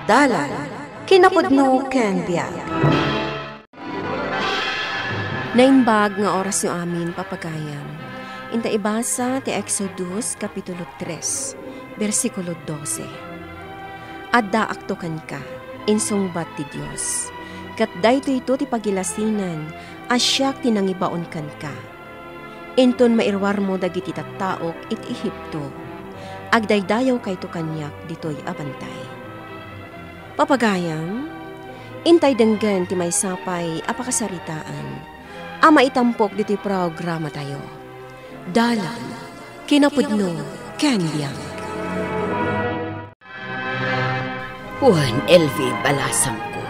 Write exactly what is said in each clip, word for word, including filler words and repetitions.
Dalan, kinapudno ken biag. Naimbag nga orasyo amin, papagayam. Inta ibasa ti Exodus, Kapitulo tres, bersikulo dose. "Addaakto kenka," insungbat ti Dios, "ket daytoyto ti pagilasinan a siak ti nangibaon kenka. Inton mairuarmo dagiti tattaok iti Egipto, agdaydayawkayto kaniak ditoy a bantay." Papagayam, intay denggen ti maysa pay a pakasaritaan a maitampok ditoy programatayo. Dalan, kinapudno, ken biag. Wen, Elvi, balasangko.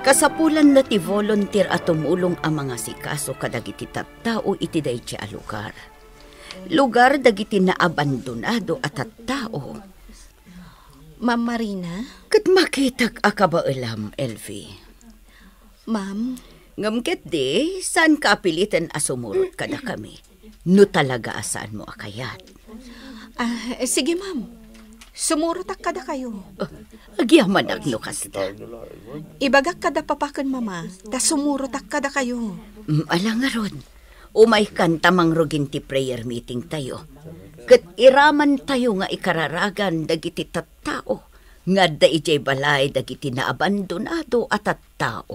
Kasapulanna ti volunteer a tumulong a mangasikaso kadagiti tattao iti daydi a lugar. Lugar dagiti naabandonado a tattao. Ma'am Marina? Ket makitak a kabaelam, Elvi. Ma'am? Ngem ketdi, saanka a piliten a sumurot kadakami, no talaga a saanmo a kayat. Ah, sige, ma'am. Sumurotak kadakayo. Ah, agyamanak no kasta. Ibagak kada papa ken mama, ta sumurotak kadakayo. Mm, ala ngarud. Umaykan ta mangrugin ti prayer meeting tayo. Ket iramantayo nga ikararagan dagiti tattao nga adda idiay balay dagiti naabandonado a tattao.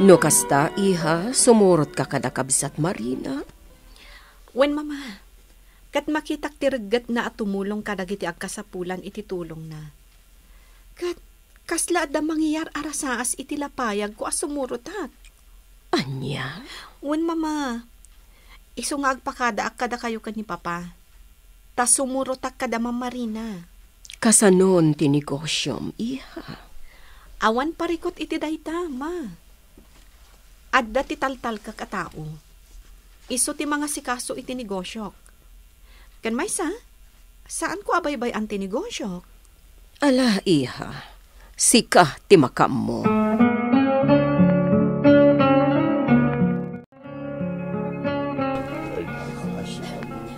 No kasta, iha, sumurotka kada kabsat Marina? Wen, mama. Ket makitak ti reggetna a tumulong kadagiti agkasapulan iti tulongna. Ket kasla adda mangyar a rasaas iti lapayagko a sumurotak. Ania? Wen, mama. Isu nga agpakadaak kadakayo ken ni papa. Ta sumurotak kada Ma'am Marina. Kasanon ti negosiom, iha? Awan parikut iti dayta, ma. Adda ti taltalkak a tao. Isu ti mangasikaso iti negosiok. Ken maysa, saanko a baybay-an ti negosiok. Ala, iha, sika ti makaammo.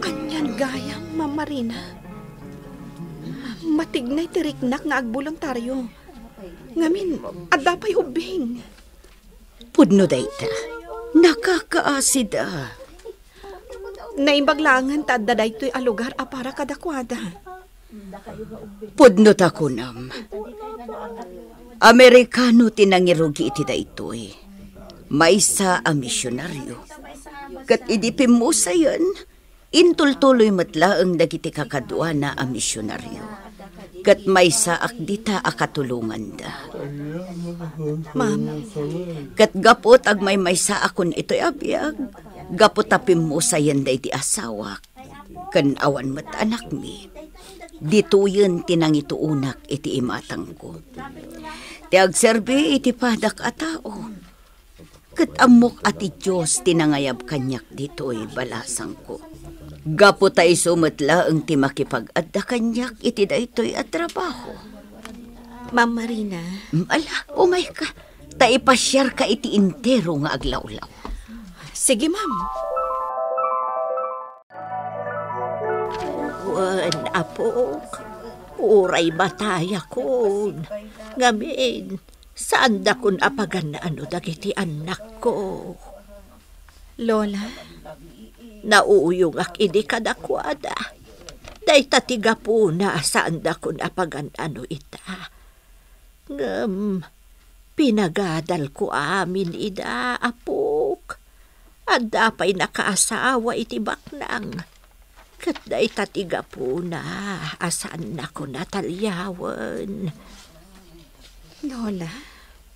Anian gayam, Ma'am Marina? Matignay ti riknak nga agboluntario. Ngamin, adda pay ubbing. Pudno dayta. Nakakaasida. Naimbag laengen ta adda daytoy a lugar a para kadakuada. Pudno ta kunam. Amerikano ti nangirugi iti daytoy. Maysa a misionario. Ket idi pimmusayen, intultuloy met laeng dagiti kakaduana a misionario. Ket maysaak dita a katulonganda. Ma'am. Ket gapu ta agmaymaysaakon itoy a biag, gapu ta pimmusayen daydi asawak, ken awan met anakmi, ditoyen ti nangituonak iti imatangko. Ti agserbi iti padak a tao. Ket ammok a ti Dios ti nangayab kaniak ditoy balasangko. Gapu ta isu met laeng ti makipag-adda kaniak iti daytoy a trabaho. Ma'am Marina. Mm, ala, umayka. Ta ipasiarka iti entero nga aglawlaw. Sige, ma'am. Wen, apok, uray matayakon. Ngamin, saandakon a pagan-ano dagiti annakko. Lola? Nauyongak idi kadakuada. Dayta ti gapuna a saandakon a pagan-ano ita. Ngem, pinagadalko amin ida, apok. Adda pay nakaasawa iti baknang. Ket dayta ti gapuna a saannakon a taliawen. Lola?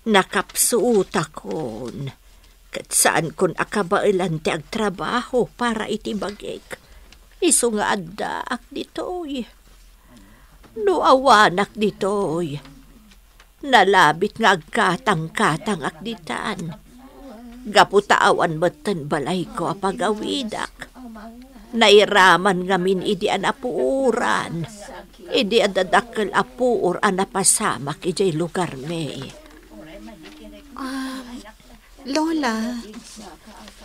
Nakapsutakon. Ket saankon a kabaelan ti agtrabaho para iti bagik. Isu nga addaak ditoy. No awanak ditoy, nalabit nga agkatangkatangak ditan. Gapu ta awan metten balayko a pagawidak. Nairaman ngamin idi a napuoran, idi adda dakkel a puor a napasamak idiay lugarmi. Ah, Lola,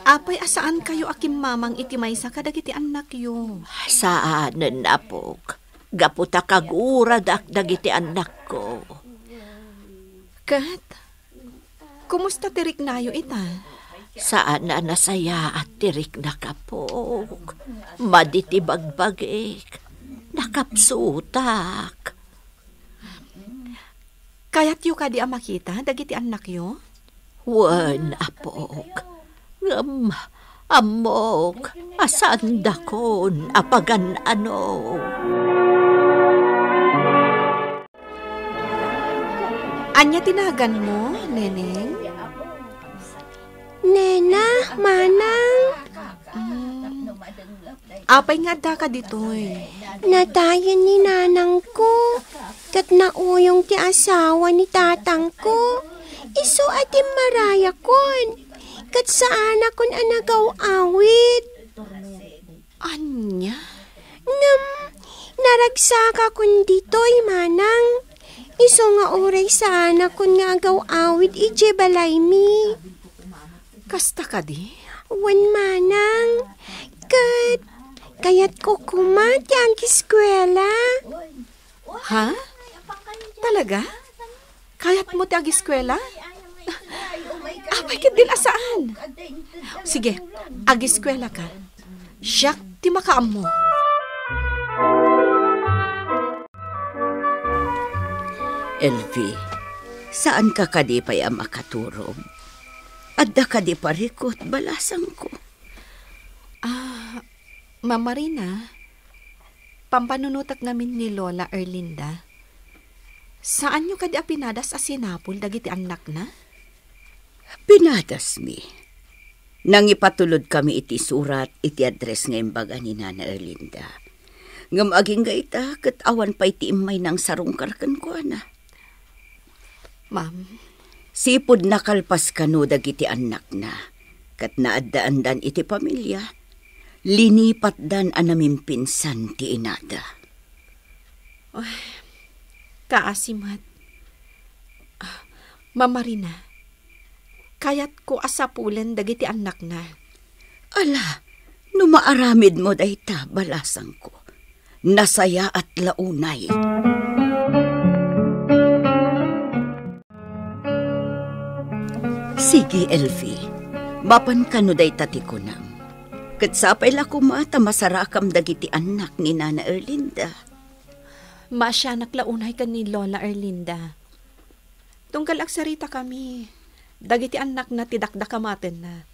Apay a saankayo a kimmamang iti maysa kadagiti annakyo? Saanen, apok. Gapu ta kaguradak dagiti annakko. Ket, kumusta ti riknayo ita? Saan a nasayaat ti riknak, apok. Madi ti bagbagik. Nakapsutak. Kayatyo kadi a makita dagiti annakyo? Wen, apok. Ngem, ammok a saandakon a pagan-ano. Ania ti naganmo, Neneng? Nena, Manang. Mm. Apay nga addaka ditoy? Natayen ni nanangko, ket nauyong ti asawa ni tatangko. Isu a timmarayakon, ket saanakon a nagaw-awid. Ania? Ngem, naragsakakon ditoy, Manang. Isu nga uray saanakon nga agaw-awid idiay balaymi. Kasta kadi? Wen, Manang. Ket, kayatko koma ti agiskuela. Ha? Talaga? Kayatmo ti agiskuela? Apay ket di la saan. Sige, agiskuelaka. Siak ti makaammo. Elvi, saanka kadi pay a makaturog? Adda kadi parikut, balasangko? Ah, Ma'am Marina, pampanunotek ngamin ni Lola Erlinda. Saanyo kadi a pinadas a sinapul dagiti annakna? Pinadasmi. Nangipatulodkami iti surat iti address nga imbaga ni Nana Erlinda. Ngem agingga ita ket awan pay ti immay nangsarungkar kenkuana. Ma'am. Sipud nakalpas kano dagiti annakna, ket naaddaandan iti pamilia, linipatdan a namimpinsan ti inada. Ay, kaasi met. Ah, Ma'am Marina, kayatko a sapulen dagiti annakna. Ala, no maaramidmo dayta, balasangko, nasayaat la unay. Sige, Elvi, mapan kano dayta ti kunam. Ket sapay la koma ta masarakam dagiti annak ni Nana Erlinda. Maasianak la unay ken ni Lola Erlinda. Tunggal agsaritakami, dagiti annakna ti dakdakamatenna.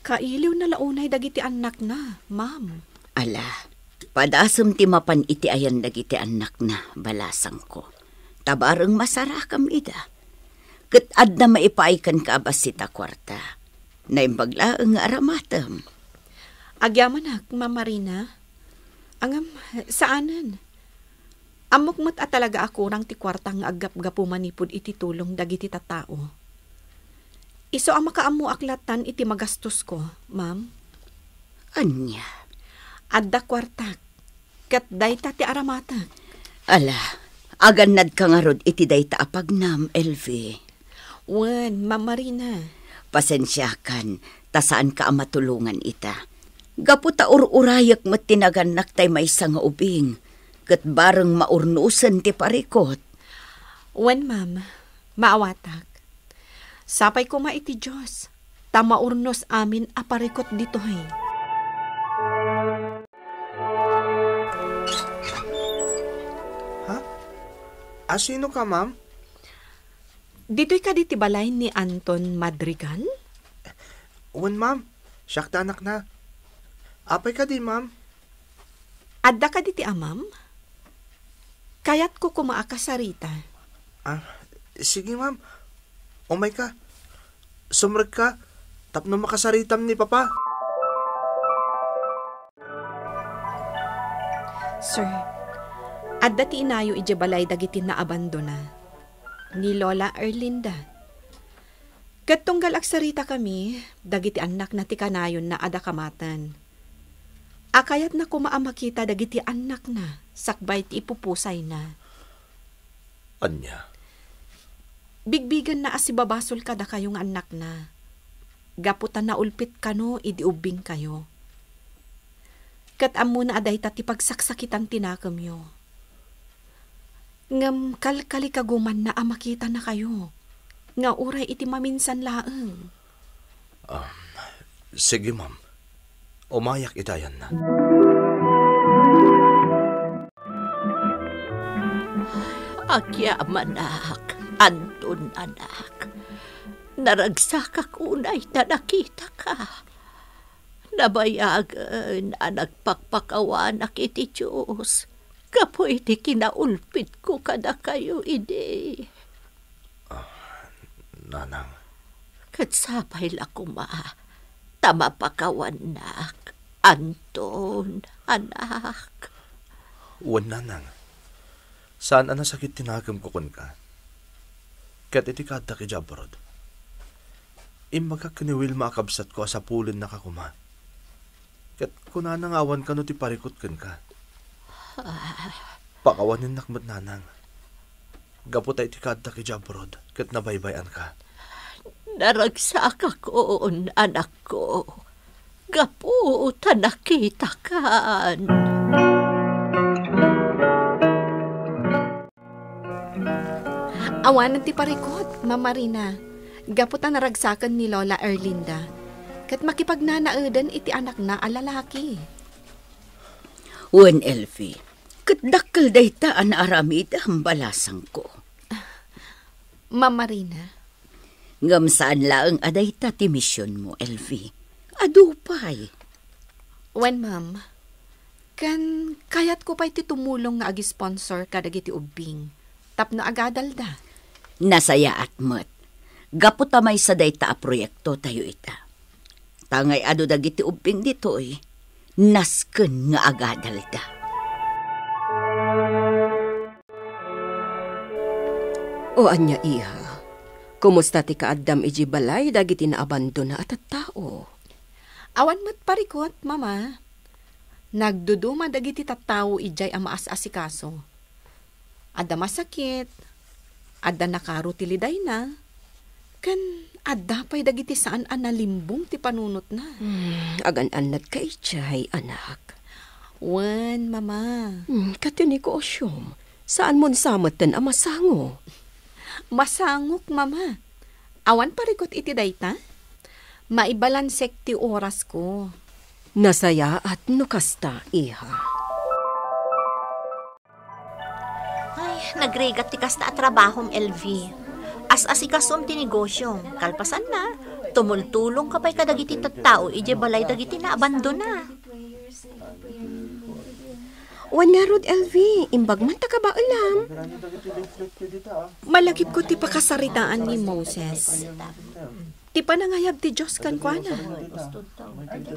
Kailiwna la unay dagiti annakna, ma'am. Ala, padasem ti mapan iti ayan dagiti annakna, balasangko. Ta bareng masarakam ida. Ket adda maipaay kenka a bassit a kuarta. Naimbag laeng nga aramatem. Agyamanak, Ma'am Marina. Ngem, saanen. Ammok met a talaga a kurang ti kuarta nga aggapgapu manipud iti tulong dagiti tattao. Isu a makaammoak lattan iti magastosko, ma'am. Ania? Adda kuartak, ket dayta ti aramatek. Ala, agannadka ngarud iti dayta a pagnam, Elvi. Wen, Ma'am Marina. Pasensiakan, ta saanka a matulongan ita. Gapu ta ur-urayek met ti nagannak tay maysa nga ubing, ket bareng maurnosen ti parikut. Wen, ma'am, maawatak. Sapay koma iti Dios, ta maurnos amin a parikut ditoy. Ha? A, sino ka, ma'am? Ditoy kadi ti balay ni Anton Madrigal? Wen, ma'am. Siak ti anakna. Apay kadi, ma'am? Adda kadi ti amam? Kayatko koma a kasarita. Ah, sige, ma'am. Umayka. Sumrekka tapno makasaritam ni Papa. Sir, adda ti inayo idiay balay dagiti naabandona ni Lola Erlinda. Ket tunggal agsaritakami, dagiti annakna ti kanayonna a dakamaten. A kayatna koma a makita dagiti annakna sakbay ti ipupusayna. Ania? Bigbigenna a sibabasol kadakayo nga annakna. gapu ta naulpit kano idi ubbingkayo. Ket ammona a dayta ti pagsaksakitan ti nakemyo. Ngem kalkalikagumanna a makitanakayo, nga uray iti maminsan laeng. Ah, sige, ma'am. Umayak iti ayanna. Agyamanak, Anton, anak. Naragsakak unay ta nakitaka. Nabayagen a nagpakpakawanak iti Dios gapu iti kinaulpitko kadakayo idi. Ah, Nanang. Ket sapay la koma ta mapakawannak, Anton, anak. Wen, Nanang. Saan a nasakit ti nakemko kenka. Ket iti kaaddak idiay abroad, imbagak ken ni Wilma a kabsatko a sapulennaka koma. Ket kunana nga awan kano ti parikut kenka. Ah. Pakawanennak met, Nanang. Gapu ta iti kaaddak idiay abroad ket nabaybay-anka. Naragsakakon, anakko. Gapu ta nakitakan. Awanen ti parikut, Ma'am Marina, gapu ta naragsaken ni Lola Erlinda, ket makipagnanaeden iti anakna a lalaki. Wen, Elfie, ket dakkel dayta a naaramidem, balasangko. Ma'am Marina. Ngem saan laeng a dayta ti misionmo, Elfie. Adu pay. Wen, ma'am. Ken kayatko pay ti tumulong nga agisponsor kadagiti ubbing tapno agadalda. Nasayaat met, gapu ta maysa dayta a proyektotayo ita. Ta ngay-adu dagiti ubbing ditoy, nasken nga agadalda. O ania, iha? Kumusta ti kaaddam idiay balay dagiti naabandona a tattao? Awan met parikut, Mama. Nagduduma dagiti tattao idiay a maas-asikaso. Adda masakit, adda nakaro ti lidayna, ken adda pay dagiti saan a nalimbong ti panunotna. Hmm, agan-annadka idiay, anak. Wen, Mama. Hmm, ket ti negosyom, saanmon sa metten a masango? Masangok, Mama. Awan parikut iti dayta. Maibalansek ti orasko. Nasayaat no kasta, iha. Ay, nagrigat ti kasta a trabahom, Elvie. As-asikasom ti negosyom. Kalpasanna, tumultulongka pay kadagiti tattao idiay balay dagiti naabandona. Wen ngarud, Elvie, imbag man ta kabaelam. Malagipko ti pakasaritaan ni Moses. Ti panangayab ti Dios kenkuana.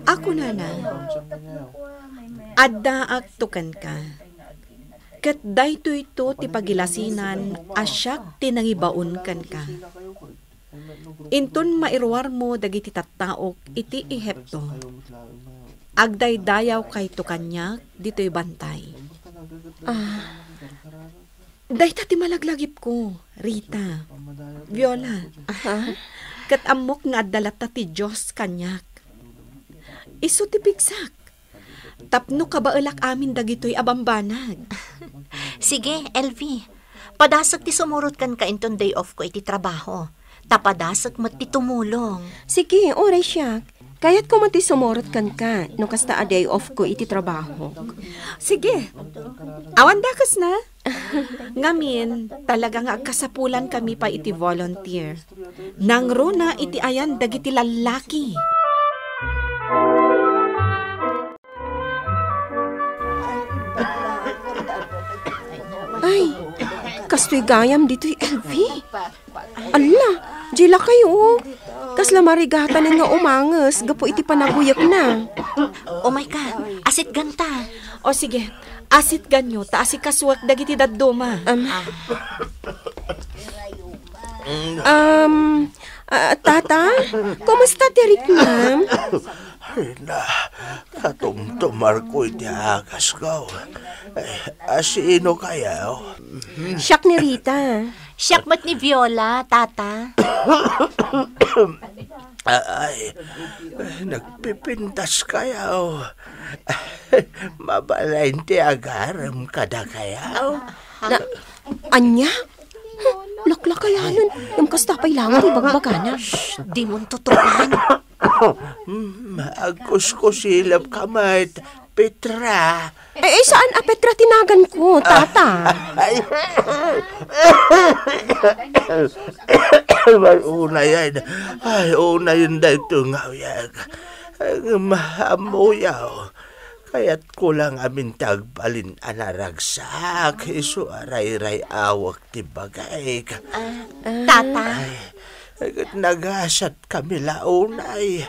A kunana, "Addaakto kenka, ket daytoyto ti pagilasinan a siak ti nangibaon kenka. Inton mairuarmo dagiti tattaok iti Ehipto, agdaydayawkayto kaniak ditoy bantay." Ah, dayta ti malaglagipko, Rita, Viola. Aha. Ket ammok nga adda latta ti Dios kaniak. Isu ti pigsak tapno kabaelak amin dagitoy a bambanag. Sige, Elvie. Padasek ti sumurot kenka inton day off ko iti trabaho. Ta padasek met ti tumulong. Sige, uray siak. Kayatko met ti sumurot kenka no kasta a day off ko iti trabaho. Sige. Awan dakesna. Ngamin, talaga nga agkasapulan kami pay iti volunteer. Nangruna iti ayan dagiti lallaki. Ay, kastoy gayam ditoy, Elvie. Alla, diay lakay, o. Kasla marigatanen nga umanges gapu iti panaguyekna. Umayka, asitganta. O sige, asitganyo, ta asikasuek dagiti dadduma. Am. Um, ah, Tata, kumusta ti riknam? Ay na, katumtumarko iti agasko. Eh, asino kayo? Siak ni Rita. Siak met ni Viola, Tata. Ay, nagpipintas kayo. Mabalin ti agarem kadakayo? Na, ania? Laklakayanan, ngem kasta pay laeng ti ibagbagana. Shh, dimo tutukan. Hmm, agkuskusilep ka met, Petra. Eh, eh, saan a Petra ti naganko, tata? Ay, ay, unayen. Ay, unayen daytoy nga uyag. Ngem ammoyo, kayatko lang amin ti agbalin a naragsak, isu a rayray-awak ti bagik. Ah, tata. Ay, ket nagasat kami la unay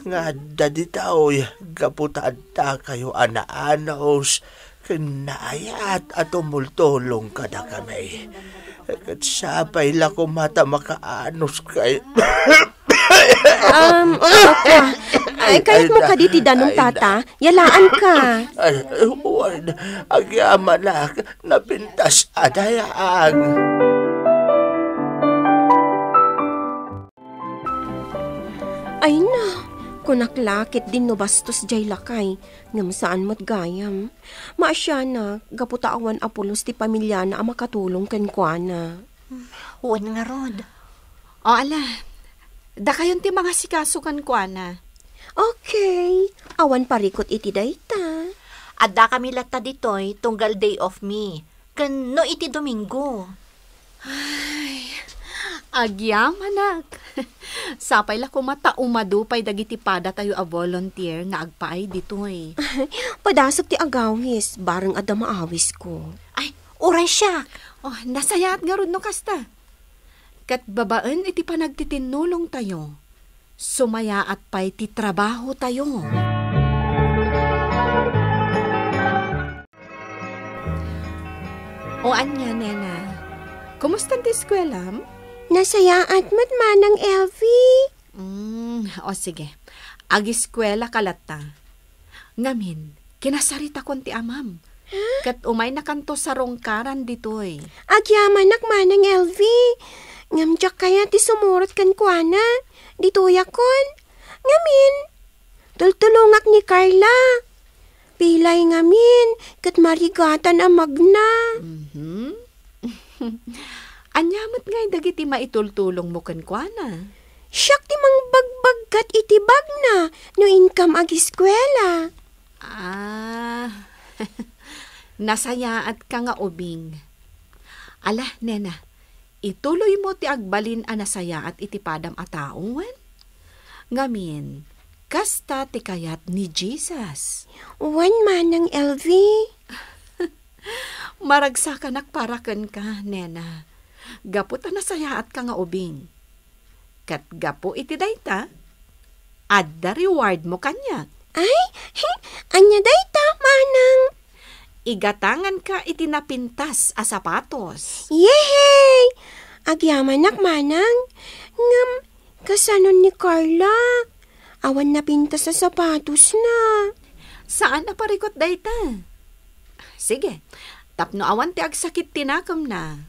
nga adda ditoy gapu ta adda kayo a naanus ken naayat a tumultulong kadakami. Ket sapay la koma ta makaanus kay Um, Opo. Ay, kayatmo kadi ti danum, tata? Yalaanka. Ay, wen, agyamanak, napintas a dayag. Ay na, kunak la ket dinno bastos jay lakay, ngem saan met gayam. Maasianak, gapu ta awan a pulos ti pamiliana a makatulong kenkuana. Wen ngarud. O, ala, dakayon ti mangasikaso kenkuana. Okay, awan parikut iti dayta. Addakami latta ditoy tunggal day off mi, ken no iti Domingo. Ay, agyamanak. Sapay la koma ta umadu pay dagiti padatayo a volunteer nga agpaay ditoy. Padasek ti agawis, bareng adda maawisko. Ay, uray siak. Oh, nasayaat ngarud no kasta. Ket babaen iti panagtitinnulongtayo, sumayaat pay ti trabahotayo. O ania, nena? Kumusta ti eskuelam? Nasayaat met, Manang Elvie. Mm, o sige. Agiskuela ka latta. Ngamin, kinasaritakon ti amam. Ha? Ket umaynakanto sarungkaran ditoy. Agyamanak, Manang Elvie. Ngem diak kayat ti sumurot kenkuana. Ditoyakon. Ngamin, tultulongak ni Carla. Pilay ngamin, ket marigatan a magna. Mhm. Ania met ngay dagiti maitultulongmo kenkuana? Siak ti mangbagbaggat iti bagna no inkam agiskuela. Ah, nasayaatka nga ubing. Ala, nena, ituloymo ti agbalin a nasayaat iti padam a tao, wen? Ngamin, kasta ti kayat ni Jesus. Wen, Manang Elvie. Maragsakanak para kenka, nena. Gapu ta nasayaatka nga ubing. Ket gapu iti dayta, adda rewardmo kaniak. Ay, ania dayta, manang? Igatanganka iti napintas a sapatos. Yehey! Agyamanak, manang. Ngem, kasano ni Carla? Awan napintas a sapatosna. Saan a parikut dayta. Sige, tapno awan ti agsakit ti nakemna,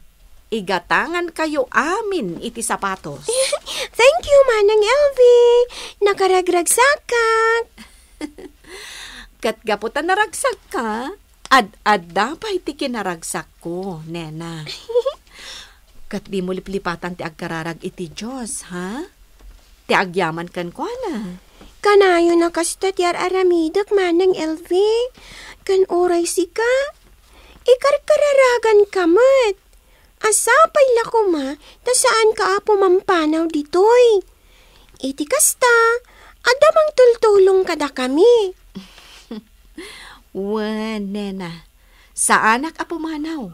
igatangankayo amin iti sapatos. Thank you, Manang Elvie. Nakaragragsakak. Ket gapu ta naragsakka, ad-adda pay ti kinaragsakko, nena. Ket dimo liplipatan ti agkararag iti Dios, ha? Ti agyaman kenkuana. Kanayon a kasta ti ar-aramidek, Manang Elvie. Ken uray sika, ikarkararaganka met. A sapay la koma ta saanka a pumampanaw ditoy. Iti kasta, adda mangtultulong kadakami. Wen, nena, saanak a pumanaw.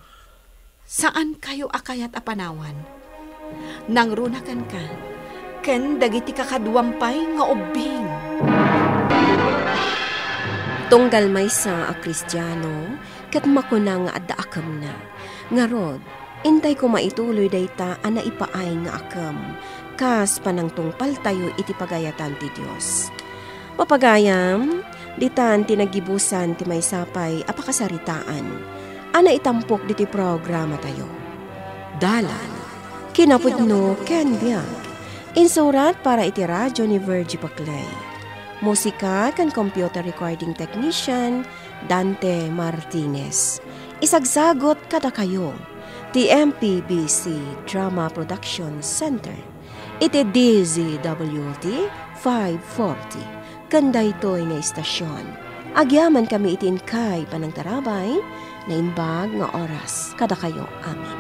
Saankayo a kayat a panawan. Nangruna kenka, ken dagiti kakaduam pay nga ubbing. Tunggal maysa a Kristiano, ket makuna nga adda akemna. Ngarud, intay koma ituloy dayta a naipaay nga akem, kas panangtungpaltayo iti pagayatan ti Dios. Papagayam, ditan ti naggibusan ti maysa pay a pakasaritaan a naitampok ditoy programatayo. Dalan, kinapudno ken biag. Insurat para iti radyo ni Virgie Paclay. Musika ken computer recording technician, Dante Martinez. Isagsagot kadakayo ti M P B C Drama Production Center iti D Z W T five forty. Ken daytoy nga istasyon, agyamankami iti inkay panangtarabay, naimbag nga oras kadakayo amin.